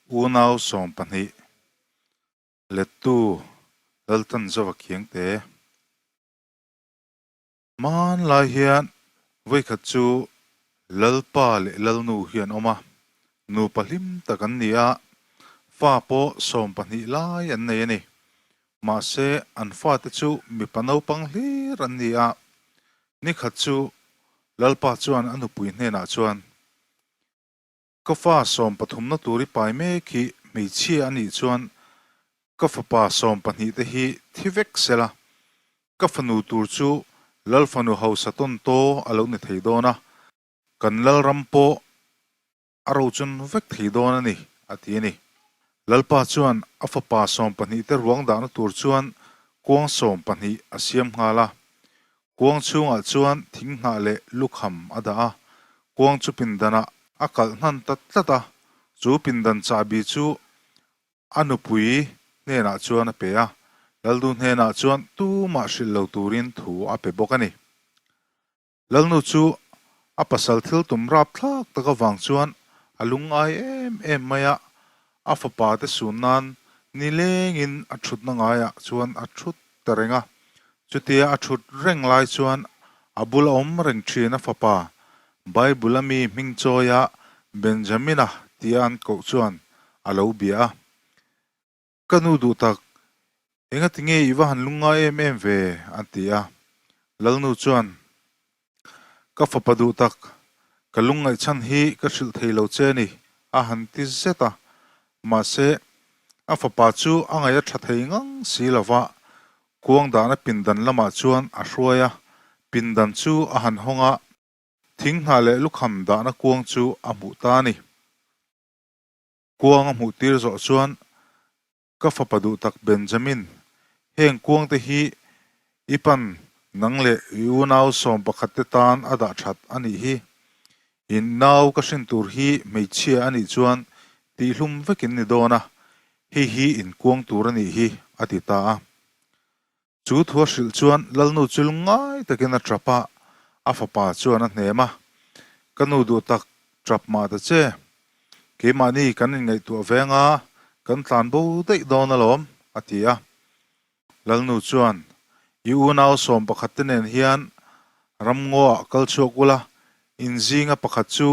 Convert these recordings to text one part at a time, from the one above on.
Unau 12 Lettu Laltanzova Khiangte Hmanlai hian vawikhat chu Lalpa leh Lalnu hi an awm a, nupa hlim tak an ni a, fa pawh 12 lai an nei a ni. Mahse, an fate chu mipa naupang hlir an ni a. Nikhat chu Lalpa chuan a nupui hnenah chuan, Ka fa 13na tur i pai mek hi hmeichhia a nih chuan ka fapa 12 te hi thi vek sela, ka fanu tur chu Lalfanu hausa tawn taw a lo ni thei dawn a, kan Lalram pawh a rochun vek thei dawn a ni, a ti a ni. Lalpa chuan a fapa 12 te ruang dahna tur chuan kuang 12 a siam nghal a. Kuang chhungah chuan thinghnah leh lukham a dah a, kuang chu pindanah a kalh hnan ta tlat a, chu pindan chahbi chu a nupui hnenah chuan a pe a, Lalnu hnenah chuan tumah hrilh lo turin thu a pe bawk a ni. Lalnu chu a pasal thil tum rap thlak tak avang chuan a lungngai em em mai a, a fapa te sun nan nilengin a thutna ngaiah chuan a thut ta reng a. Chutia a thut reng lai chuan a bula awm reng thin a fapa, Bible-a mi hming chawia Benjamina tia an koh chuan a lo bia a. Ka nu duh tak, engati nge i va han lungngai em em ve? a ti a. Lalnu chuan, Ka fapa duh tak, ka lungngaih chhan hi ka hrilh thei lo che ni, a han ti zet a. Mahse, a fapa chu a ngaih a tha thei ngang si lo va, kuang dahna pindan lamah chuan a hruai a, pindan chu a han hawng a, thinghnah leh lukham dahna kuang chu a hmuh ta a ni. Kuang a hmuh tir zawh chuan ka fapa duh tak Benjamin, heng kuang te hi i pan nang leh i unau 11 te tan a dah that a nih hi. In nau ka hrin tur hi hmeichhia a nih chuan tihhlum vekin ni dawn a, hei hi in kuang tur a nih hi, a ti ta a. Chu thu a hrilh chuan Lalnu chu lungngai takin a tap a, a fapa chuan a hnem a, Ka nu duh tak, tap mah ta che. Keimahni kan inngaihtuah veng a, kan tlan bo daih dawn alawm, a ti a. Lalnu chuan, I unau 11 te nen hian ramngaw-ah kal chhuak ula, in zinga pakhat chu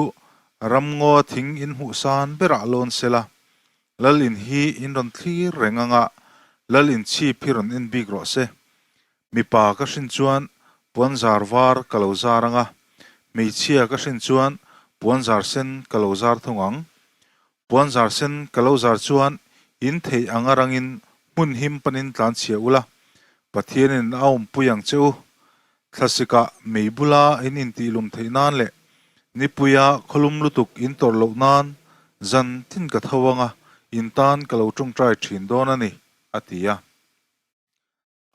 ramngaw thing in hmuh san berah lawn sela, Lal in hi in rawn thlir reng anga Lal in chhip hi rawn en bik rawh se. Mipa ka hrin chuan puan zar var ka lo zar anga, hmeichhia ka hrin chuan puan zar sen ka lo zar thung ang. Puan zar sen ka lo zar chuan in theih anga rangin hmun him panin tlan chhia ula, Pathianin a awmpui ang che u. Thlasikah mei bula in intihlum theih nan leh nipuia khawlum lutuk in tawrh loh nan zan tin ka tho anga in tan ka lo tawngtai thin dawn a ni, a ti a.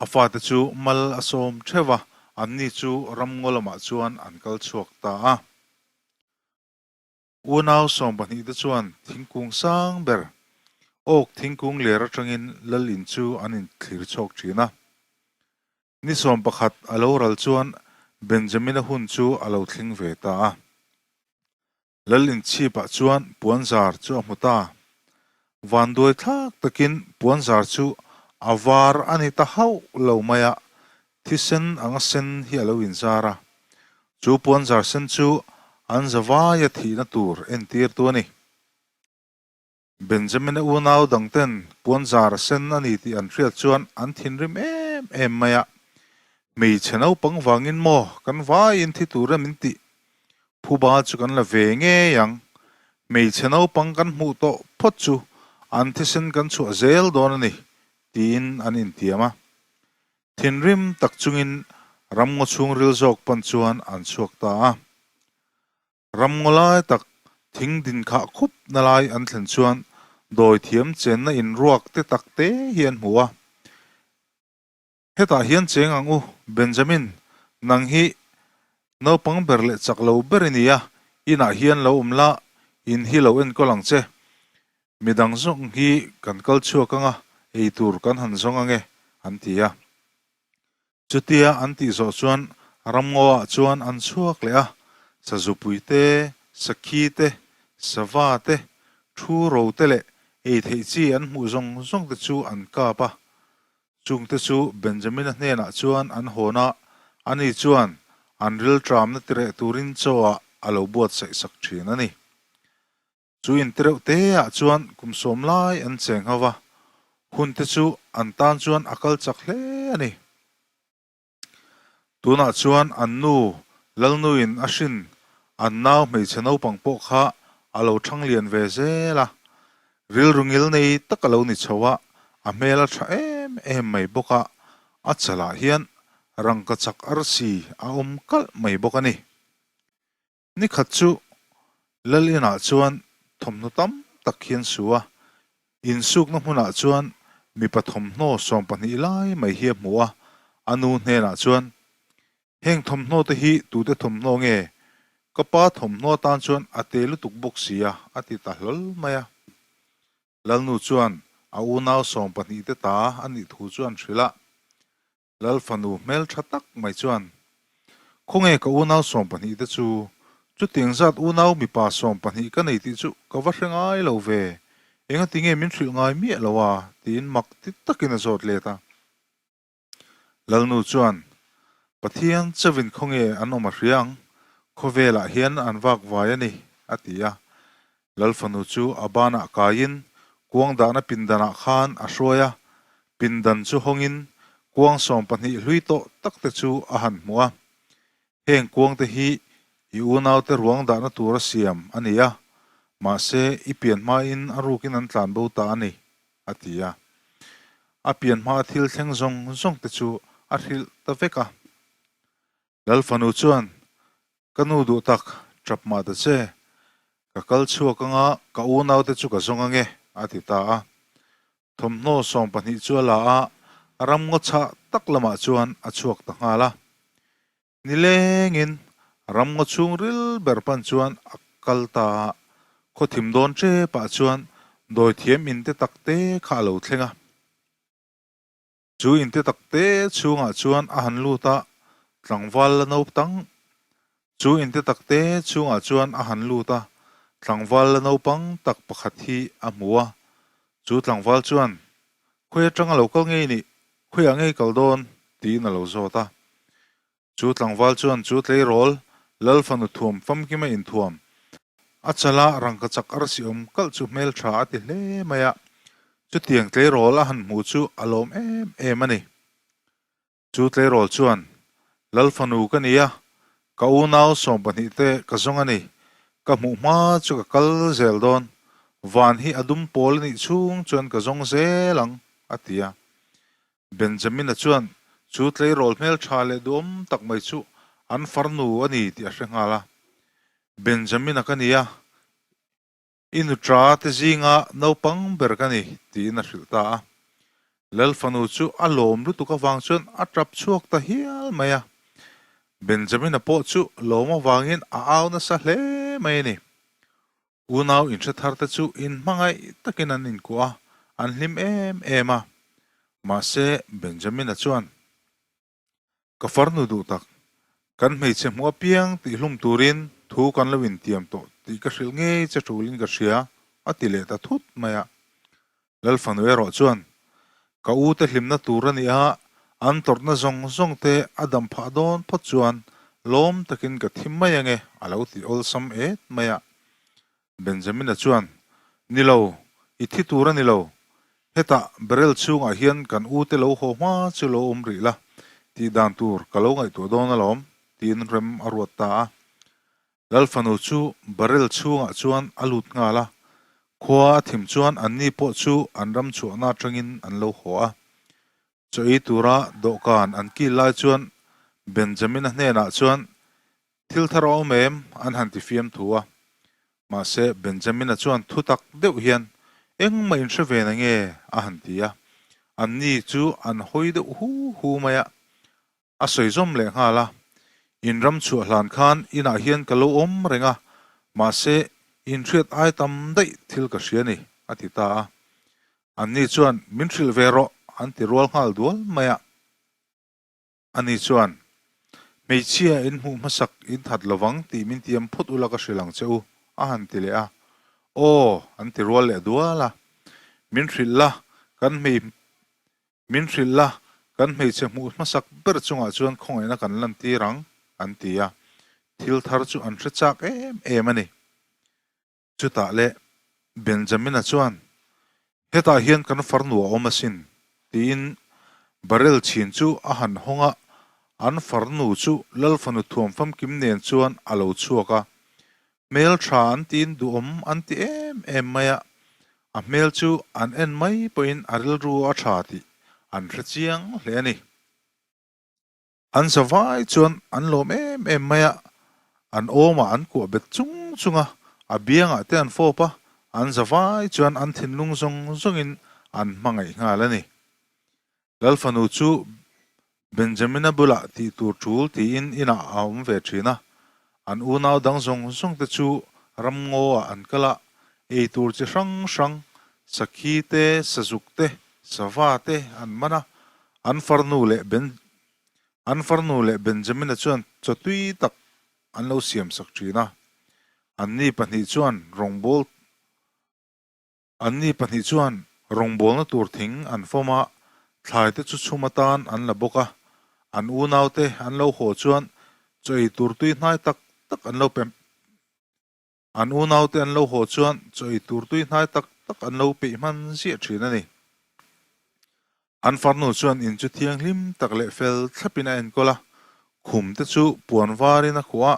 A fate chu mal a sawm theuh a, anni chu ramngaw lamah chuan an kal chhuak ta a. Unau 12 te chuan thingkung sang ber awk thingkung ler atangin lal in chu an inthlir chhawk thin a. Ni 11 a lo ral chuan Benjamina hun chu a lo thleng ve ta a. Lal inchhipah chuan puanzar chu a hmu ta. Vanduai thlak takin puanzar chu a var a ni ta hauh lo mai a, thisen anga sen hi a lo inzar a. Chu puanzar sen chu an zavaia thihna tur entirtu a ni. Benjamina unau dangten puanzar a sen a ni tih an hriat chuan an thinrim em em mai a, Hmeichhe naupang vangin maw kan vaiin thi tur em in tih? Phuba chu kan la ve ngei ang. Hmeichhe naupang kan hmuh tawh phawt chu an thisen kan chhuah zel dawn a ni, tiin an intiam a. Thinrim tak chungin ramngaw chhungril zawk pan chuan an chhuak ta a. Ramngaw lai tak thing din khah khup na lai an thlen chuan dawi thiam chenna inruak te tak te hi an hmu a. Hetah hian cheng ang u, Benjamin, nang hi naupang ber leh chak lo ber i ni a, inah hian lo awm la, in hi lo enkawl ang che. Midang zawng hi kan kal chhuak ang a, ei tur kan han zawng ang e, an ti a. Chutia an tih zawh chuan ramngaw-ah chuan an chhuak leh a, sazupui te, sakhi te, sava te, thu ro te leh. Ei theih chi an hmuh zawng zawng te chu an kap a. Chungte chu Benjamina hnenah chuan an hawn a, ani chuan an rilṭamna tireh turin chaw ah a lo buatsaih sak ṭhin a ni. Chu intireuh te ah chuan kum sawm lai an cheng ho va, hun te chu an tan chuan a kal chak hle a ni. Tunah chuan an nu Lalnuin a hrin an nau hmeichhe naupang pawh kha a lo thang lian ve zel a, rilru ngil nei tak a lo ni chho a, a hmel a tha em em mai bawk a, a chalah hian rangka chak arsi a awm kalh mai bawk a ni. Ni khat chu Lal inah chuan thawmhnaw tam tak hi an su a, insukna hmunah chuan mipa thawmhnaw 12 lai mai hi a hmu a, a nu hnenah chuan, Heng thawmhnaw te hi tute thawmhnaw nge? Ka pa thawmhnaw atan chuan a te lutuk bawk si a, a ti ta hlawl mai a. Lalnu chuan a unau 12 te ta a nih thu chu an hrilh a. Lal fanu hmel tha tak mai chuan, Khawnge ka unau 12 te chu, chutiang zat unau mipa 12 ka nei tih chu ka va hre ngai lo ve, engati nge min hrilh ngai miah lo a? tiin mak ti takin a zawt let a. Lalnu chuan, Pathian chauhin khawnge an awm a hria ang, khawvelah hian an vak vai a ni, a ti a. Lal fanu chu a banah kaiin kuang dahna pindanah khan a hruai a, pindan chu hawngin kuang 12 hlui tawh tak te chu a han hmu a. Heng kuang te hi i unaute ruang dahna tura siam a ni a, mahse i pian hmain a rukin an tlan bo ta a ni, a ti a. A pian hmaa thil thleng zawng zawng te chu a hrilh ta vek a. Lal fanu chuan, Ka nu duh tak, ṭap mah ta che. Ka kal chhuak anga ka unaute chu ka zawng ange, a ti ta a. Thawmhnaw 12 chu a la a, ramngaw chhah tak lamah chuan a chhuak ta nghal a. Nilengin ramngaw chhungril ber pan chuan a kal ta a, khaw thim dawn ṭepah chuan dawithiam in te tak te kha a lo thleng a. Chu in te tak te chhungah chuan a han lut a, tlangval la naupang Chu in te tak te chhungah chuan a han lut a, tlangval la naupang tak pakhat hi a hmu a. Chu tlangval chuan, Khawi atanga lo kal ngei nih, khawiah ngei kal dawn? tiin a lo zawt a. Chu tlangval chuan chu tleirawl Lal fanu thuam famkima inthuam, a chala rangkachak arsi awm kalh chu hmeltha a ti hle mai a, chutiang tleirawl a han hmu chu a lawm em em a ni. Chu tleirawl chuan, Lal fanu ka ni a, ka unau 12 te ka zawng a ni, ka hmuh hma chu ka kal zel dawn, van hi a dum pawl a nih chhung chuan ka zawng zel ang, a ti a. Benjamina chuan chu tleirawl hmeltha leh duhawm tak mai chu an farnu a ni tih a hre nghal a. Benjamina ka ni a, i nutra te zinga naupang ber ka ni, tiin a hrilh ta a. Lal fanu chu a lawm lutuk avang chuan a tap chhuak ta hial mai a. Benjamina pawh chu lawm avangin a au nasa hle mai a ni. Unau inhre thar te chu inhmangaih takin an inkuah a, an hlim em em a. Mahse, Benjamina chuan, Ka farnu duh tak, kan hmeichhe hmuh apiang tihhlum turin thu kan lo intiam tawh tih ka hrilh ngei che tulin ka hria, a ti leh ta thut mai a. Lal fanu erawh chuan, Ka u te hlimna tur a ni a, an tawrhna zawng zawng te a dam phah dawn phawt chuan lawm takin ka thim mai ange, a lo ti awlsam et mai a. Benjamina chuan, Ni lo, i thi tur a ni lo. Hetah barrel chhungah hian kan u te lo haw hma chu lo awm rih la, tih dan tur ka lo ngaihtuah dawn alawm, tiin rem a ruat ta a. Lal fanu chu barrel chhungah chuan a lut nghal a, khua a thim chuan anni pawh chu an ram chhuahna atangin an lo haw a. Chaw ei tura dawhkan an kil lai chuan Benjamina hnenah chuan, Thil thar a awm em? an han ti fiam thu a. Mahse Benjamina chuan thu tak deuh hian, Engmah in hre ve na nge? a han ti a. Anni chu an hawi deuh hu hu mai a. A sawi zawm leh nghal a, In ram chhuah hlan khan inah hian ka lo awm reng a, mahse inhriat ai tam daih thil ka hria ni, a ti ta a. Anni chuan, Min hrilh ve rawh, an ti rual nghal dual mai a. Ani chuan, Hmeichhia in hmuh hmasak in that lovang tih min tiam phawt ula ka hrilh ang che u, a han ti leh a. Aw, an ti rual leh dual a. Min hrilh la, kan hmei Min hrilh la, kan hmeichhe hmuh hmasak ber chungah chuan khawngaihna kan lantir ang, an ti a. Thil thar chu an hre chak em em a ni. Chutah leh Benjamina chuan, Hetah hian kan farnu a awm asin, tiin barrel chhin chu a han hawng a, an farnu chu Lalfanu thuam famkim nen chuan a lo chhuak a. Hmel tha an tiin duhawm an ti em em mai a, a hmel chu an en mai pawhin a rilru a tha tih an hre chiang hle a ni. An zavai chuan an lawm em em mai a, an awmah an kuah bet chung chung a, a biangah te an fawp a, an zavai chuan an thinlung zawng zawngin an hmangaih nghal a ni. Lalfanu chu Benjamina bulah tih tur tul tiin inah a awm ve thin a, an unau dang zawng zawng te chu ramngaw-ah an kal a, ei tur chi hrang hrang, sakhi te, sazuk te, sava te an man a, an farnu leh Ben an farnu leh Benjamina chuan chaw tui tak an lo siam sak thin a, anni pahnih chuan rawngbâwl Anni pahnih chuan rawngbawlna tur thing an fawm a, thlai te chu chhum atan an la bawk a. An unaute an lo haw chuan chaw ei tur tui hnai tak tak an lo pe An unaute an lo haw chuan chaw ei tur tui hnai tak tak an lo peih hman ziah thin a ni. An farnu chuan in chu thianghlim tak leh fel thlapin a enkawl a, khum te chu puan varin a khuh a,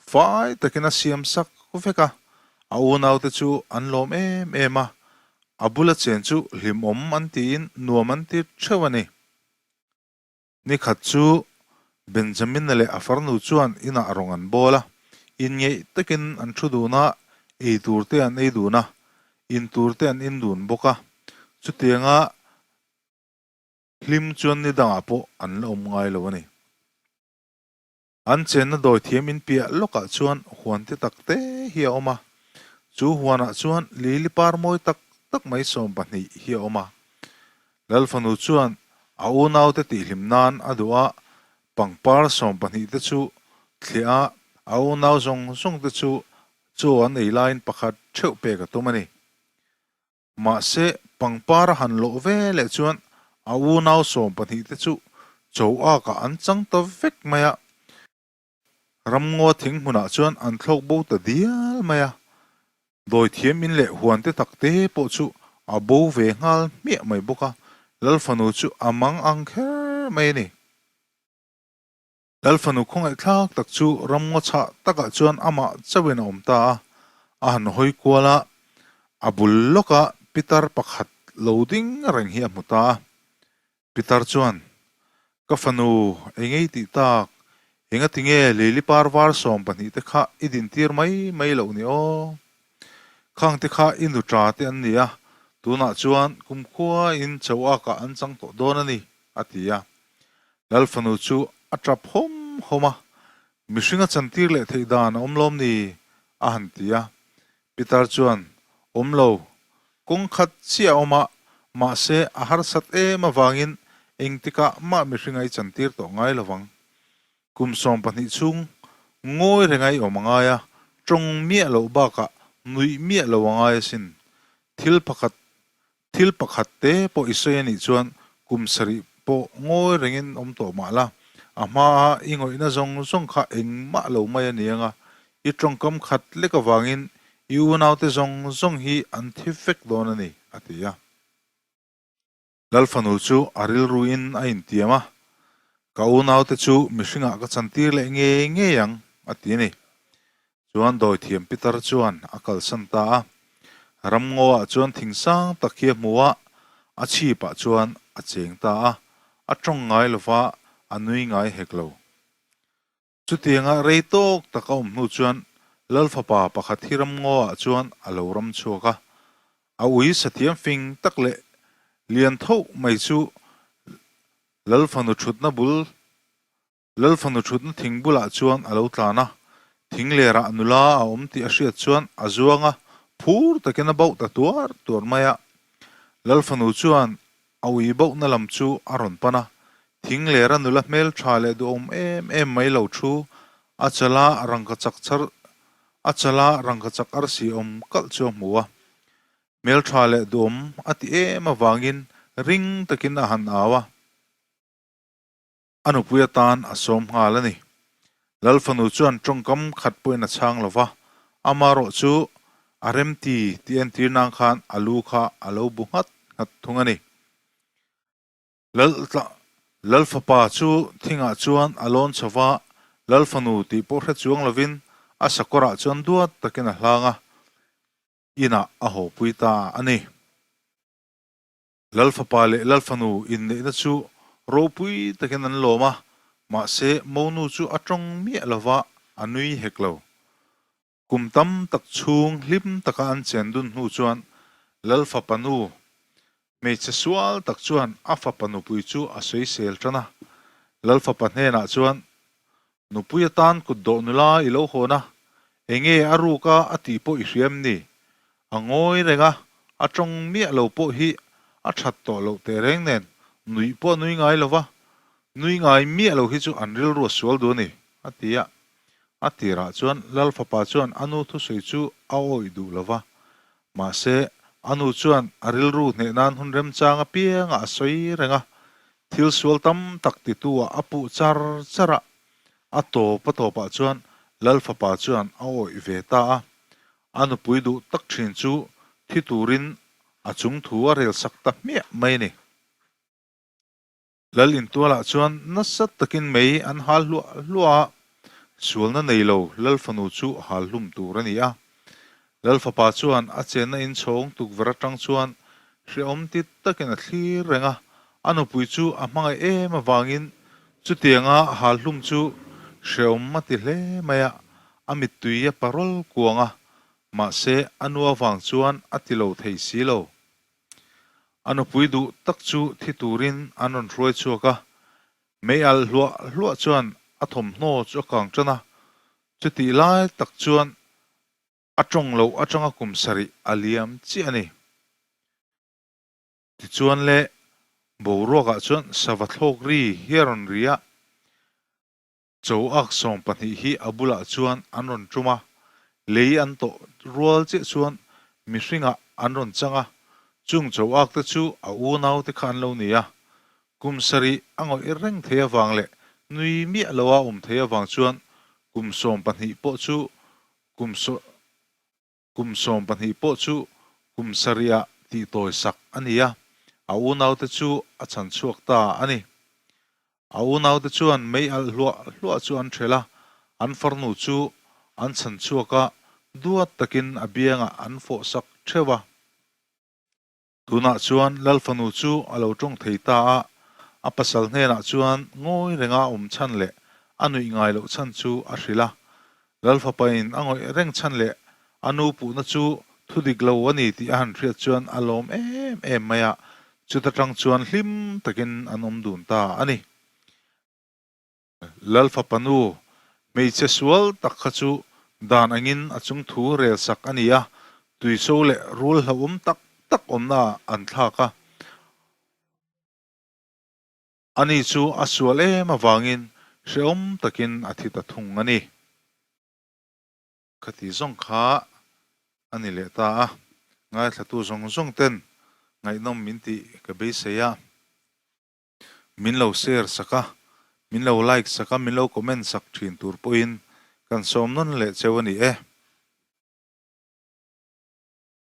fai takin a siam sak vek a. A unaute chu an lawm em em a, a bula chen chu hlimawm an tiin nuam an ti theuh a ni. Ni khat chu Benjamina leh a farnu chuan inah rawng an bawl a, inngeih takin an thu dun a, ei tur te an ei dun a, in tur te an in dun bawk a. Chutianga hlim chuan ni dangah pawh an la awm ngai lo a ni. An chenna dawi thiam in piah lawkah chuan huan te tak te hi a awm a, chu huanah chuan lili par mawi tak tak mai 12 hi a awm a. Lalfanu chuan a unaute tihhlim nan a duh a, pangpar 12 te chu thliah a, a unau zawng zawng te chu chaw an ei laiin pakhat theuh pek a tum a ni. Mahse, pangpar a han lawh ve leh chuan a unau 12 te chu cho akah an chang ta vek mai a. Ramngaw thing hmunah chuan an thlawk bo ta dial mai a. Dawithiam in leh huan te tak te pawh chu a bo ve nghal hmiah mai bawk a, Lalfanu chu a mang ang kher mai a ni. Lalfanu khawngaihthlak tak chu ramngaw chhah takah chuan amah chauhin a awm ta a, a han hawi kual a, a bul lawka pitar pakhat lo ding reng hi a hmu ta a. Pitar chuan, Ka fanu, eng ei tih tak, enga tinge Lili par var 12 te kha i dintir mai mai loh ni aw? Khang te kha i nu ṭa te an ni a, tunah chuan kumkhua in cho akah an chang tawh dawn a ni, a ti a. Lalfanu chu a ṭap hawm hawm a, Mihring a chantir leh theih dan a awm lawm ni? a han ti a. Pitar chuan, Awm lo, kawng khat chiah a awm a, mahse a harsat em avangin engtikah mah mihring a i chantir tawh ngai lo vang. Kum 12 chhung ngawi reng a i awm a ngai a, tawng miah loh bakah nuih miah lo a ngai asin. Thil pakhat Thil pakhat te pawh i sawi a nih chuan kum sarih pawh ngawi rengin awm tawh mah la, a hmaa i ngawihna zawng zawng kha engmah lo mai a ni ang a, i tawngkam khat lek avangin i unaute zawng zawng hi an thi vek dawn a ni, a ti a. Lalfanu chu a rilruin a intiam a, Ka unaute chu mihringah ka chantir leh ngei ngei ang, a ti a ni. Chuan dawithiam pitar chuan a kalsan ta a. Ramngaw-ah chuan thing sang tak hi a hmu a, a chhipah chuan a cheng ta a. A tawng ngai lo va, a nui ngai hek lo. Chutianga rei tawk tak a awm hnu chuan Lalfapa pakhat hi Ramngaw-ah chuan a lo ram chhuak a. A ui sathiam fing tak leh lian tho mai chu Lalfanu thutna bul Lalfanu thutna thing bulah chuan a lo tlan a, thing lerah nula a awm tih a hriat chuan a zuang a, phur takin a bauh ta tuar tuar mai a. Lalfanu chuan a ui bauhna lam chu a rawn pan a, thing lera nula hmel tha leh duhawm em em mai lo thu a chala rangkachak char a chala rangkachak arsi awm kalh chu a hmu a. Hmeltha leh duhawm a ti em avangin ring takin a han au a. A nupui atan a sawm nghal a ni. Lalfanu chuan tawngkam khat pawhin a chhang lo va, amarawh chu a remti tih entir nan khan a lu kha a lo bu nghat nghat thung a ni. Lalfapa chu thingah chuan a lawn chho va, Lalfanu tih pawh hre chuang lovin a sakawrah chuan duat takin a hlang a, inah a hawpui ta a ni. Lalfapa leh Lalfanu inneihna chu ropui takin an lawm a, mahse monu chu a tawng miah lova a nui hek lo. Kum tam tak chhung hlim taka an chen dun hnu chuan Lalfapa nu, hmeichhe sual tak chuan a fapa nupui chu a sawisel tan a. Lalfapa hnenah chuan, Nupui atan kut dawh nula i lo hawn a, enge a ruk a a tih pawh i hria em ni? A ngawi reng a, a tawng miah lo pawh hi a that tawh loh teh reng nen nuih pawh a nui ngai lo va, nui ngai miah lo hi chu an rilru a sual duh a ni, a ti a. A tirah chuan Lal fapa chuan a nu thusawi chu a awih duh lo va, mahse a nu chuan a rilru hneh nan hun remchang apiangah a sawi reng a, thil sual tam tak titu-ah a puh char char a. A tawp a tawpah chuan Lal fapa chuan a awih ve ta a, a nupui duh tak thin chu thi turin a chung thu a rel sak ta hmiah mai a ni. Lal intualah chuan nasa takin mei an hal hluah hluah a, sualna nei lo Lal fanu chu hal hlum tur a ni a. Lal fapa chuan a chenna inchhawng tukverh atang chuan hrehawm ti takin a thlir reng a, a nupui chu a hmangaih em avangin chutianga hal hlum chu hrehawm a ti hle mai a, a mittui a parawl kuang a, mahse a nu avang chuan a ti lo thei si lo. A nupui duh tak chu thi turin an rawn hruai chhuak a, mei alh hluah hluah chuan a thawmhnaw chu a kang tan a, chutih lai tak chuan a tawng loh atanga kum sarih a liam chiah a ni. Tichuan le boruakah chuan sava thlawk ri hi a rawn ri a, Cho ak 12 hi a bulah chuan an rawn tum a, lei an tawh rual chiah chuan mihringah an rawn chang a, chung cho ak te chu a unau te kha an lo ni a. Kum sarih a ngawih reng thei avang leh nui miah lo a awm thei avang chuan kum 12 pawh chu kum Kum 12 pawh chu kum sarihah tihtawi sak a ni a, a unaute chu a chhan chhuak ta a ni. A unaute chuan mei alh hluah hluah chu an ṭhelh a, an farnu chu an chhan chhuak a, duat takin a biangah an fawh sak ṭheuh a. Tunah chuan Lal fanu chu a lo tawng thei ta a, a pasal hnenah chuan ngawi renga a awm chhan leh a nuih ngai loh chhan chu a hrilh a. Lal fapain a ngawih reng chhan leh a nu puhna chu thu dik lo a ni tih a han hriat chuan a lawm em em mai a, chuta tang chuan hlim takin an awm dun ta a ni. Lal fapa nu, hmeichhe sual tak kha chu dan angin a chung thu rel sak a ni a, tuiso leh rul hlauhawm tak tak awmna ah an thlak a. Ani chu a sual em avangin hrehawm takin a thi ta thung a ni. Khati zawng kha a ni leh ta a, ngaithlatu zawng zawng ten ngaihnawm min tih ka beisei a. Min lo share sak a, min lo like sak a, min lo comment sak thin tur pawhin kan sawm nawn leh cheu a ni e.